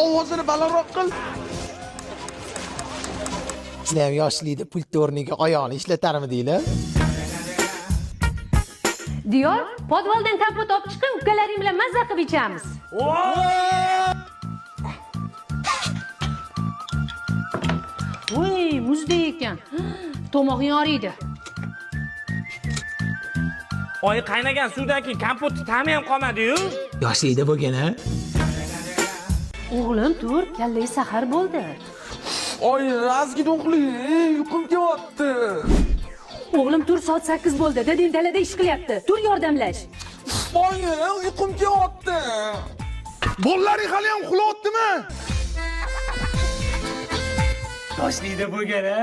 Ovozini balandroq qil. Sizlar ham yoshlikda pult o'rniga oyog'ini ishlatarmidinglar? Diyor, podvaldan kompot olib chiqing, ukalaring bilan mazza qilib ichamiz. Voy, muzdek ekan. Tomog'ing og'riydi. Oyi, qaynagan suvdan keyin kompotni ta'mi ham qolmadi-yu. Yoshlikda bo'lgan a? O'g'lim, tur, kallaga sahar bo'ldi. Oy, ozgina uxlay, uyqum kelyapti. O'g'lim, tur, soat 8 bo'ldi. Dadang dalada ish qilyapti. Tur, yordamlash. Oy, uyqum kelyapti. Bolalaring hali ham uxlayaptimi? Yoshlikda bo'lgan a?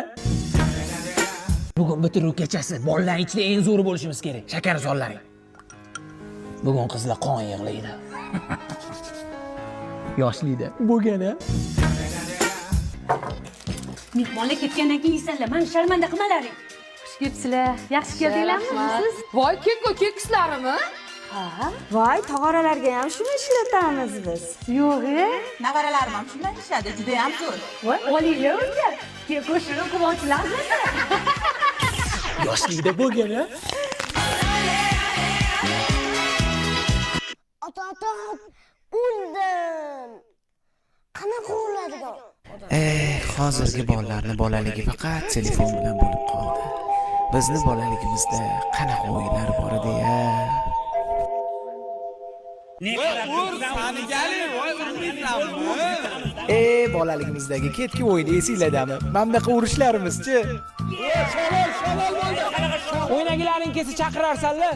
Bugun bitiruv kechasi bolalar ichida eng zo'ri bo'lishimiz kerak. Shakar sollaring. Bugun qizlar qon yig'laydi. Yoshlikda bo'lgan a? Mehmonlar ketgandan keyin yeysanlar. Mani sharmanda qilmalaring. Xush kelibsizlar. Yaxshi keldinglarmi? Siz? Voy, keko kekslarimi? Ha? Voy, tog'oralarga ham shuni ishlatamiz biz. Yo'q, e? Nevaralarim ham shundan ishadi, juda ham zo'r. Voy, olinglar o'zi. Keko shirin quvonchlar. Yoshlikda bo'lgan a? Ota, ota, o'ldim. Qanaqa o'ladigan? Eh, hozirgi bolalarni bolaligi faqat telefon bilan bo'lib qoldi. Bizni bolaligimizda qanaqa o'yinlar bor edi-ya? E, bolaligimizdagi ketki o'yini esinglardami? Mana bunaqa urushlarimiz-chi? O'ynagilaring kelsa chaqirarsanlar.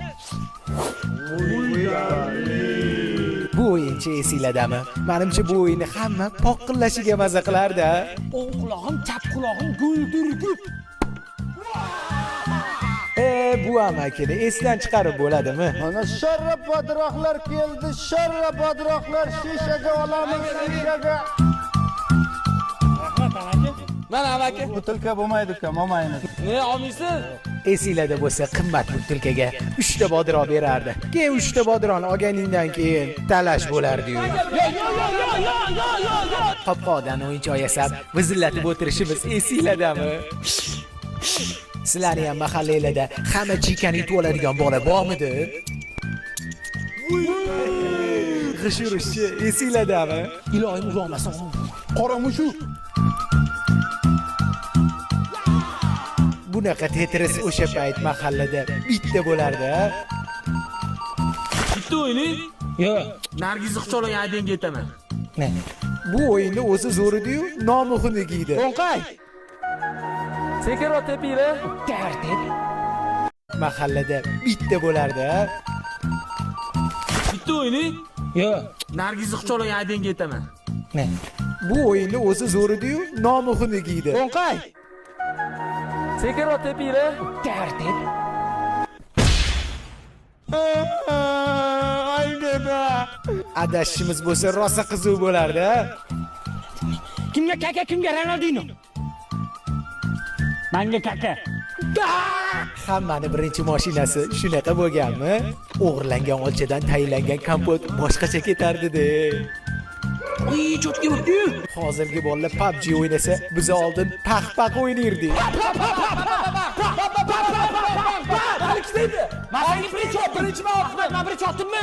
Bu o'yinchi esinglardami? Menimcha bu o'yinni hamma poqillashiga maza qilardi. A? O'ng qulog'im, chap qulog'im guldirgul. E, bu amakini esdan chiqarib bo'ladimi? Mana sharra podroqlar keldi, sharra podroqlar, shishaga olamiz, shishaga. Mana amaki. Butilka bo'lmaydi uka, olmaymiz. Ne olmaysiz? Esinglarda bo'lsa qimmat butilkaga 3 ta bodroq berardi. Keyin 3 ta bodroqni olganingdan keyin talash bo'lardi-yu. Qopqoqdan o'yinchoq yasab, vizillatib o'tirishimiz esinglardami? Sizlarni ham mahallanglarda hamma chikani yutib oladigan bola bormidi? G'ish urishchi esinglardami? Iloyim uzoqmasin. Qora mushuk. Bunaqa Tetris o'sha payt mahallada bitta bo'lardi, a? Bitta o'yning? Yo'q. Nargizni quchoqlagan aydinga aytaman. Bu o'yinni o'zi zo'r edi-yu, nomi xunuk edi. O'nqay. Sekinroq tepinglar. Mahallada bitta bo'lardi, a? Bitta o'yning? Yo'q. Nargizni quchoqlagan aydinga aytaman. Bu o'yinni o'zi zo'r edi-yu, nomi xunuk edi. O'nqay. Sekinroq tepinglar. Adashishimiz bo'lsa rosa qiziq bo'lardi, a? Kimga Kaka, kimga Ronaldinho? Manga Kaka. Hammani birinchi mashinasi shunaqa bo'lganmi? O'g'irlangan olchadan tayinlangan kompot boshqacha ketardi-de. Uy, cho'tki bo'ldi. Hozirgi bolalar PUBG o'ynasa, biz oldin paq-paq o'ynardik. Man birinchi otdim. Birinchi man otdim. Man birinchi otdimmi?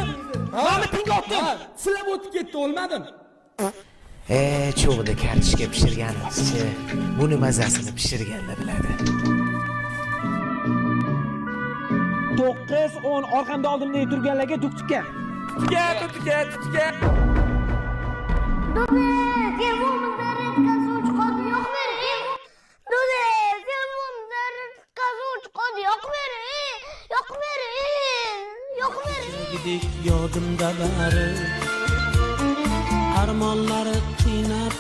Men tinga otdim. Silab o'tib ketdi, o'lmadim. E, cho'g'da kartoshka pishirganimizchi, buni mazasini pishirganda biladi. 9 10 orqamda oldimda turganlarga duk-tukka. Tutga, tutga, tutga. Dode, telefonimni zaryadkasi o'chib qoldi, yoqib bering. Dode, telefonimni zaryadkasi o'chib qoldi, yoqib bering. Yoqib bering. Yoqib bering. Yodimda bari armonlari qiynab.